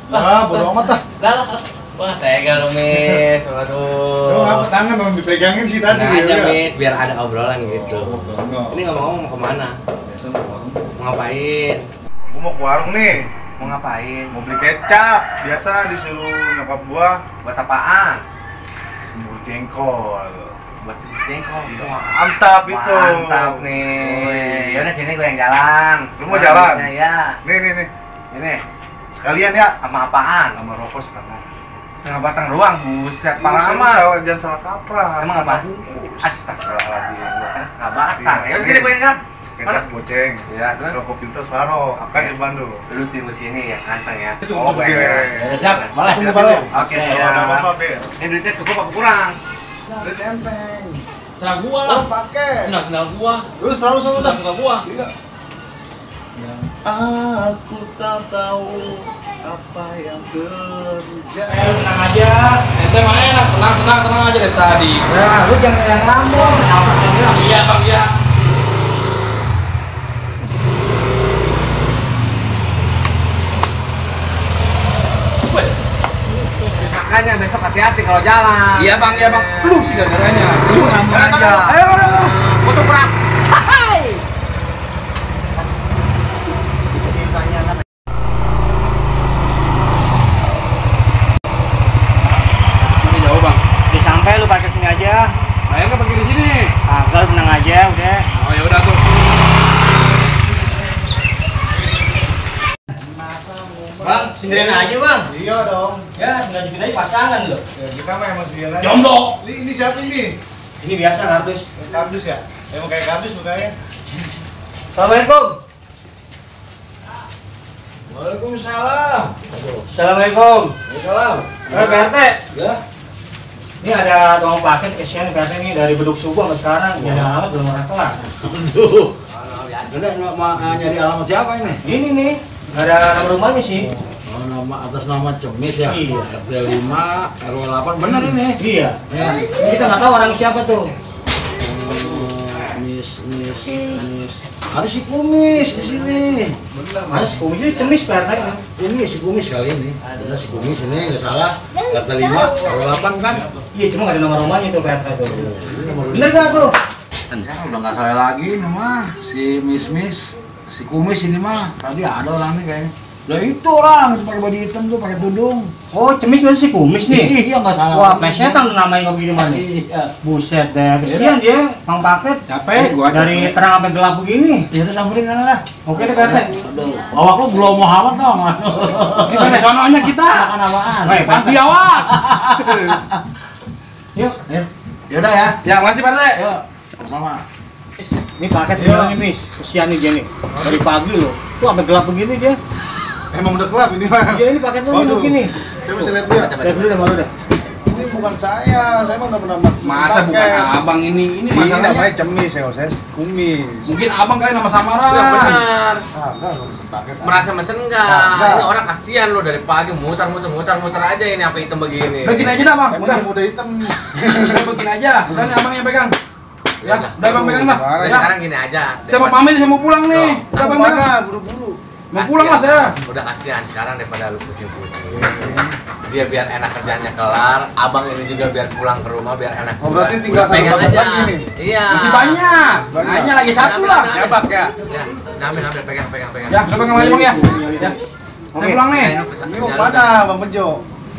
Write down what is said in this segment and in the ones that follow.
Wah, bodo amat dah. Wah, tega lu, Mis. Waduh. Lu ngapa tangan dong dipegangin sih tadi Nah, aja, ya? Mis, biar ada obrolan gitu. Enggak. Ini ngomong-ngomong mau kemana? Biasa mau ke warung. Mau ngapain? Gua mau ke warung nih. Mau ngapain? Mau beli kecap. Biasa disuruh nyokap gua Buat apaan? semur jengkol. Buat jengkol. Mantap itu. Mantap nih. Yaudah sini gue yang jalan. Lu mau jalan? Ya. Nih. Ini Sekalian ya sama apaan? sama rokok setengah. Setengah batang doang, buset parah Jangan amat. jangan salah kaprah. Emang apa? Bungkus. Astagfirullahaladzim, gua kan setengah batang. Iya. Yaudah sini gue yang jalan. Kecap goceng. Iya, terus? Rokok filter separuh. Kan Oke. di Bandung. Lu tunggu sini ya, ganteng ya. Oh, gue oke. ya. Siap, boleh. Tunggu balik. Oke, Kalau ya. ada apa-apa, Be. Ini duitnya cukup apa kurang? Duit enteng. Serah gua lah. Oh, pakai. Sendal gua. Lu selalu sama dah. Sendal gua. Iya. Aku tak tahu apa yang terjadi. Tenang aja. Ente mah enak, tenang aja dari tadi. Nah, lu jangan yang ngambung. Iya bang, iya. Makanya besok hati-hati kalau jalan. Iya bang. Lu sih gara-garanya. Ngambung aja. Ayo. Foto kurang. Ini jauh bang. Udah sampai lu parkir sini aja. Bayar nggak pakai di sini? Agak tenang aja udah. Oh ya udah tuh. Bang, sendirian aja bang. Iya dong. Ya, tinggal dikit aja pasangan lo. Ya kita mah emang sendirian aja. Jomblo. Ini siapa ini? Ini biasa kardus. Kardus ya? Emang kayak kardus mukanya. Assalamualaikum. Waalaikumsalam. Assalamualaikum. Waalaikumsalam. Pak RT. Ya. Ini ada tukang paket kesian Pak RT nih dari beduk subuh sampai sekarang. Nyari alamat belum orang kelar. Aduh. Udah nyari alamat siapa ini? Ini nih, nggak ada nomor rumahnya sih. Oh, atas nama Cemis ya? Iya. RT 5, RW 8, bener ini? Iya. Ya. Kita nggak tahu orang siapa tuh. Miss. Ada si Kumis di sini. Mas, kumisnya cemis Pak RT kan? Ini si Kumis kali ini. Bener si Kumis ini, nggak salah. RT 5, RW 8 kan? Iya, cuma nggak ada nomor rumahnya tuh Pak RT tuh. Ini nomor Bener nggak tuh? Ya, udah nggak salah lagi ini mah. Si Miss, si Kumis ini mah. Tadi ada orang nih kayaknya. Lah itu orang, itu pakai baju hitam tuh, pakai tudung. Oh, cemis berarti si kumis nih. Iya nggak salah. Wah, lagi. plesetan namanya nggak begini mana? Iya. Buset deh, kesian dia, Bang Paket. Capek gua. Dari terang sampai gelap begini. Ya udah samperin sana lah. Oke deh, Pak RT. Aduh, awak lu belum Muhammad dong. Kita di sononya kita. Makan apaan? Baik, Pak RT. Panti awak. Yuk, Ya udah ya. Ya masih Pak RT. Yuk. Sama. ini paket Iya. ini, Mis. Kesian nih dia nih. Dari pagi loh. Tuh sampai gelap begini dia. Emang udah kelap ini mah. Iya, ini paketnya nih Waduh. begini. Saya bisa lihat dia. Lihat dulu deh, malu deh. Ini bukan saya mah nggak pernah pakai. Masa bukan abang ini? Ini Ini namanya masalahnya. Cemis ya, saya Kumis. Mungkin abang kali nama samaran. Yang benar. Ah, enggak bisa pakai. Merasa mesen enggak? Enggak. Ini orang kasihan lo dari pagi muter aja ini apa hitam begini. Begini aja dah bang. Emang Udah. dia muda hitam. Udah begini aja. Udah nih abang yang pegang. Ya, udah bang pegang dah. Parah Udah, ya. sekarang gini aja. Saya mau pamit, saya mau pulang nih. Loh, Udah bang Mana? pegang. Buru-buru. Mau pulang lah saya. Udah kasihan sekarang daripada lu pusing-pusing. Dia biar enak kerjanya kelar, abang ini juga biar pulang ke rumah biar enak. Oh, berarti juga. tinggal Udah pegang satu aja. lagi nih? Iya. Masih banyak. Hanya lagi satu lah. Siapa ya? Ya, ambil pegang. Ya, udah pegang aja bang ya. Ya. Oke. Saya pulang nih. Ini mau mana, Bang Bejo?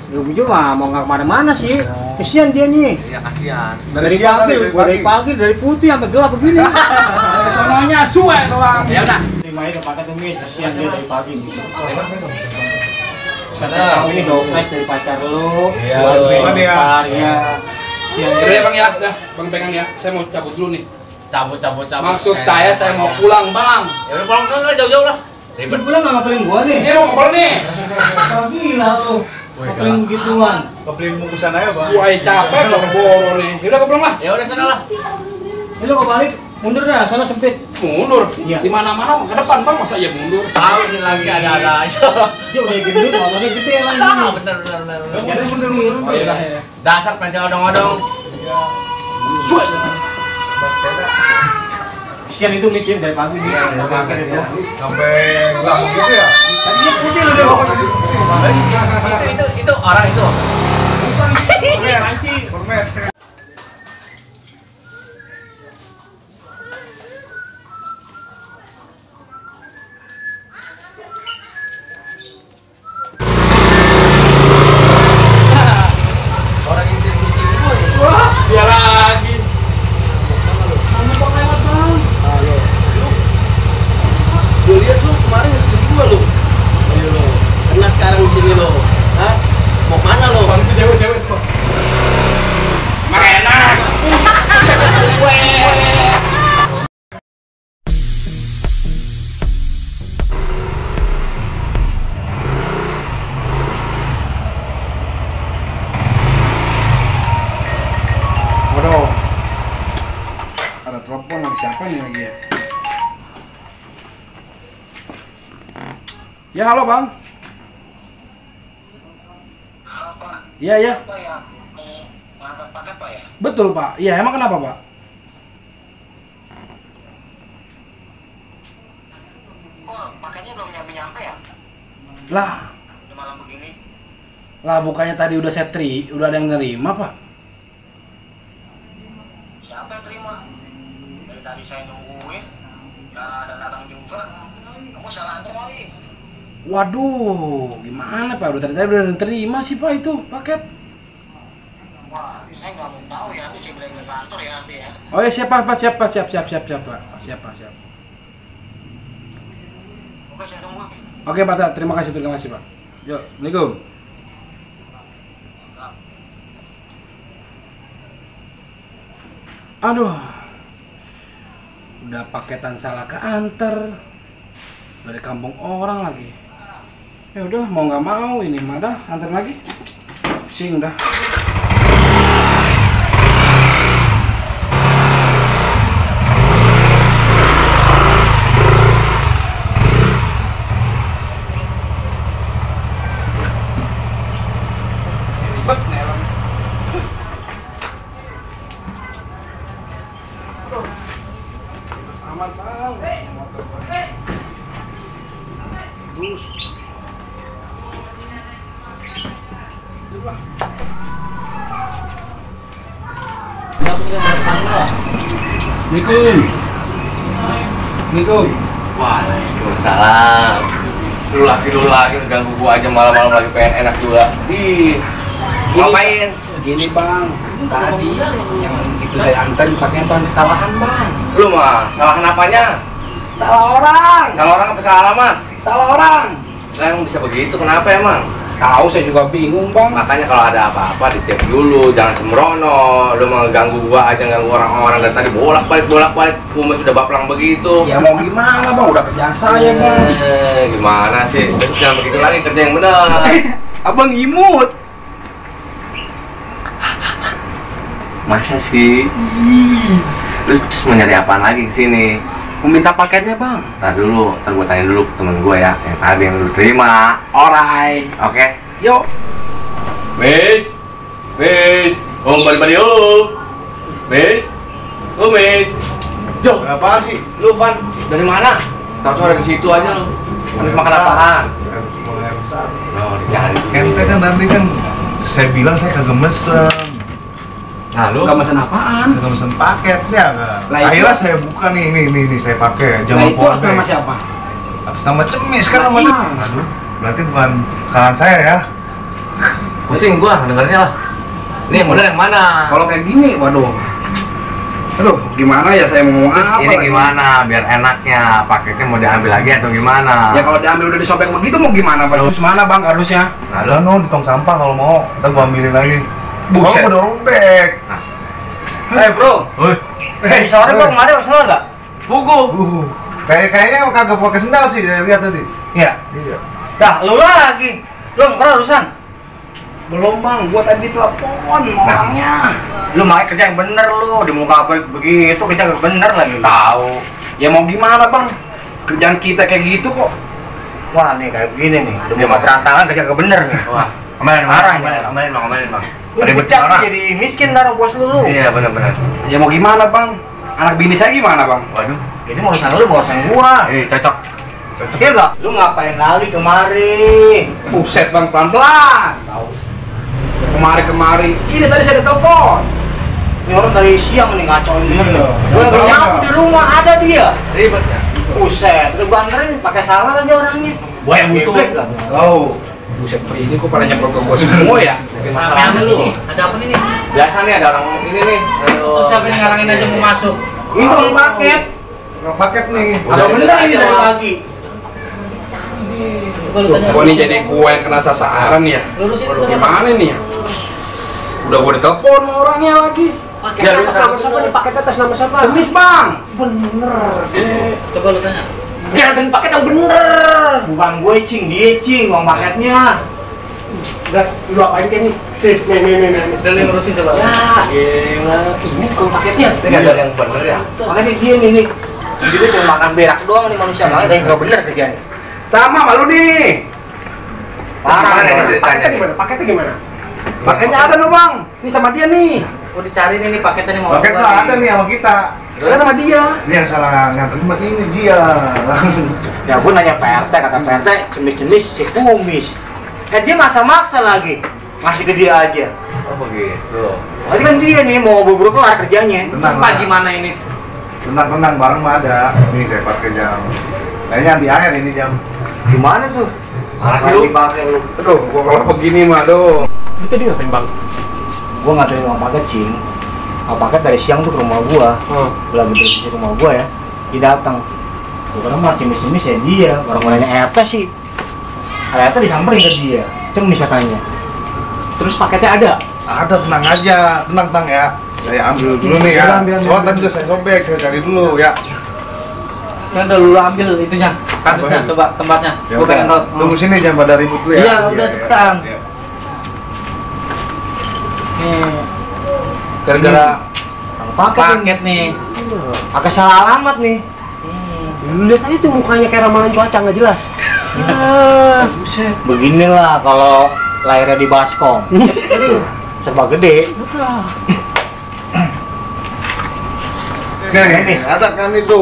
Ya, Bujo mah mau nggak kemana-mana sih. Kesian dia nih. Iya kasihan. Dari siang pagi, kali, dari pagi, dari putih sampai gelap begini. Dari sononya suwe doang. Ya udah. Terima aja paket tuh, Mis. Kesian dia dari pagi. Saya Nah. tahu ini dompet dari pacar lu. Iya. Buat Mana ya? bentar, ya. Kesian Udah dia. ya bang ya, udah bang pegang ya. Saya mau cabut dulu nih. Cabut. Maksud saya mau pulang bang. Ya udah pulang sana jauh-jauh lah. Ribet Ribet. pula nggak ngapelin gua nih. Ini mau kemana nih? Oh, gila lu. Ngapelin begituan. Kebeliin bungkusan aja, Bang. Gua capek boro-boro nih. Yaudah pulang lah. Ya udah sana lah. Ini lu kebalik, mundur dah, sana sempit. Mundur. Iya. Di mana-mana ke depan bang, masa iya mundur? Tahu ini lagi ada aja. Dia udah gendut, motornya gede lagi. Ah, bener. Jadi mundur. Oh iya dah ya. Dasar pencel odong-odong. Suwe. Kesian itu Mis, dia dari pagi dia. Dari pagi itu. Sampai gelap gitu ya? Tadinya putih lu dulu. Itu orang itu. Mancing. Orang yang sering gue. Dia lagi. Gue lihat lu kemarin ngeselin gua lu. Ayo lu. Kena sekarang di sini lu. Hah? Mau mana lu? Itu cewek tuh. Enak. Waduh. Ada telepon lagi, siapa nih lagi ya? Ya halo bang. Iya ya. Betul pak. Iya emang kenapa pak? Paketnya belum nyampe ya? Lah. Malam begini. Lah bukannya tadi udah setri, udah ada yang nerima pak? Siapa yang terima? Dari tadi saya nungguin, gak ada datang juga. Kamu salah antar kali. Waduh, gimana pak? Udah tadi udah terima sih pak itu paket. Wah, saya nggak mau tahu ya, nanti saya bilang ke kantor ya nanti ya. Oh ya siap pak, siap pak. Siap. Oke, saya tunggu. Oke pak, terima kasih pak. Yuk, assalamualaikum. Aduh, udah paketan salah keantar dari kampung orang lagi. Ya udah, mau nggak mau ini mah dah antar lagi. Pusing dah. Ribet nih orang. Aduh. Amat bang. Assalamualaikum. Waalaikumsalam. Lu lagi ganggu gua aja malam-malam lagi pengen enak juga. Ngapain? Gini bang, tadi yang itu saya antar pakai apa kesalahan bang? Lu mah salah kenapanya? Salah orang. Salah orang apa salah alamat? Salah orang. Lah emang bisa begitu, kenapa emang? Tahu saya juga bingung bang. Makanya kalau ada apa-apa dicek dulu, jangan sembrono. Lu mau ganggu gua aja, ganggu orang-orang dari tadi bolak-balik, gua sudah baplang begitu. Ya mau gimana bang, udah kerjaan saya bang. Gimana sih? Jangan begitu lagi, kerja yang benar. Abang imut. Masa sih? Lu terus mau nyari apaan lagi kesini? Meminta paketnya bang. Ntar dulu, ntar gue tanya dulu ke temen gue ya, yang tadi yang lu terima. Alright. Oke? Yuk. Wes, balik yuk. Wes, Jok, apa sih? lu Van, dari mana? Tahu ada di situ aja lu. Habis makan apaan? Oh, jangan. Ente kan tadi kan saya bilang saya kagak mesen. Nah, lu Gak mesen apaan? Kagak mesen paketnya kan. Lah, itu- Akhirnya saya buka nih saya pakai Nah jaman itu atas nama siapa? Atas nama Cemis kan Lah, nama iya. saya. Aduh, berarti bukan kesalahan saya ya. pusing gua dengernya lah. Ini yang bener yang mana? Kalau kayak gini, waduh. Aduh, gimana ya saya mau ngomong Terus apa ini lagi? gimana biar enaknya? Paketnya mau diambil lagi atau gimana? Ya kalau diambil udah disobek begitu mau gimana Pak? Terus mana bang harusnya? Nah, Udah lu no di tong sampah kalau mau, kita gua ambilin lagi. Buset. Oh, udah robek. Bro, Woi. sore gua kemarin masalah nggak? buku. Kayaknya kagak pakai sendal sih, saya lihat tadi. Iya. Iya. Dah, lu lagi. Lu mau urusan? Belum bang, gua tadi telepon orangnya. Lu makanya kerja yang bener lu, di muka begitu kerja yang bener lagi. Tahu. Ya mau gimana bang? Kerjaan kita kayak gitu kok. Wah nih kayak begini nih, udah muka berantakan kerja yang bener nih. Wah, Marah kemarin bang. Lu dipecat jadi miskin naruh bos lu. Iya benar. Ya mau gimana bang? Anak bini saya gimana bang? Waduh. Ini urusan lu, urusan gua. Cocok. Iya gak? Lu ngapain lagi kemari? Buset bang, pelan-pelan. Tahu. Kemari. Ini tadi saya ada telepon. Ini orang dari siang nih ngacoin bener loh. Gue lagi nyapu di rumah ada dia. Ribet ya. Buset, udah gua anterin pakai salah aja orangnya. Gua yang butuh. Geblek lah. Oh, Buset, ini kok pada nyemprot ke gua semua ya? Masalah Apa lu. ini? Ada apa nih? Biasa nih ada orang ini nih. Terus siapa yang ngalangin aja mau masuk? Ini dong paket. paket nih. Ada bener ini dari pagi. Coba lu tanya. Gua nih jadi gua yang kena sasaran ya. Lurusin itu Waduh, sama gimana nih ya? Udah gua ditelepon sama orangnya lagi. pakai atas nama siapa nih? Pakai atas nama siapa? Semis bang. Bener. Coba lu tanya. Jangan paket yang bener. Bukan gue cing, dia cing, uang paketnya. Udah, lu apain kayak nih? Nih. Udah lu yang ngurusin coba. Ya, gila. Ini tukang paketnya. Ini nggak ada yang bener ya. Makanya dia nih. Jadi gue cuma makan berak doang nih manusia, makanya kayak nggak bener kerjanya. Sama malu nih. Parah Gimana nih nih. ceritanya nih? Paketnya gimana? Paketnya ada loh bang. Ini sama dia nih. Mau dicari nih paketnya nih mau. Paket mah ada nih sama kita. Kan sama dia. Ini yang salah nganterin mah ini dia. Ya gue nanya PRT, kata PRT jenis-jenis si kumis. Dia maksa lagi, ngasih ke dia aja. Oh begitu. Tadi kan dia nih mau buru-buru kelar kerjanya. Terus Pak gimana ini? Tenang, barang mah ada. Ini saya pakai jam. Kayaknya di akhir ini jam. Gimana tuh? Mana sih lu? Dipakai lu. Aduh, gua kalau begini mah aduh. Itu tadi ngapain bang? Gue nggak terima uang paket cing. Paket dari siang tuh ke rumah gua. Lagi bersih rumah gua ya. Dia datang. Gue kira mah cimis-cimis ya dia. Orang-orangnya RT sih. RT disamperin ke dia. Cimis katanya. Terus paketnya ada? Ada, tenang aja, tenang ya. Saya ambil dulu nih ya. Soalnya tadi udah saya sobek, saya cari dulu ya. Saya udah lu ambil itunya, kardusnya, Apa? coba tempatnya. Ya Gue pengen tahu. tunggu sini jangan pada ribut dulu ya. Iya, udah cepetan. Iya. Nih, Gara-gara paket nih. Pakai salah alamat nih. Lu lihat aja tuh mukanya kayak ramalan cuaca nggak jelas. Buset. Beginilah kalau lahirnya di baskom. Serba gede. Nih, ada kan itu.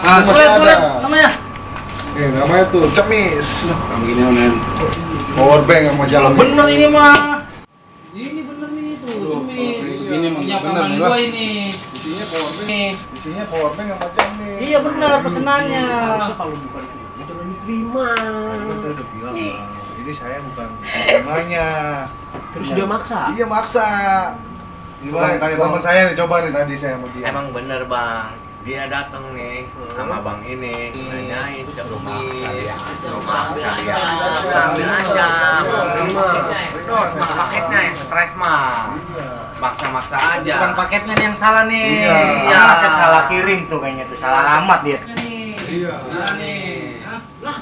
Ah, Masih tulis ada. namanya. Namanya tuh cemis. begini onen. Power bank sama jalan. Bener ini mah. Ini bener nih tuh, cemis. Ini mah Punya bener, paman nih, gua Bang. ini. Isinya power bank. Nih. Isinya power bank sama cemis. Iya bener pesenannya. Kalau bukan jangan diterima. Saya udah bilang, Bang. Ini saya bukan terimanya. Terus dia maksa. Iya maksa. Gimana? Tanya teman saya nih, coba nih tadi saya sama dia. Emang bener bang. Dia datang nih sama bang ini nanyain cemis, sambil aja, paketnya yang stres mah, maksa aja. Bukan paketnya nih yang salah nih. Iya. Ya, pakai salah kirim tuh kayaknya tuh, salah alamat dia. Iya. Nih. Hah? Lah,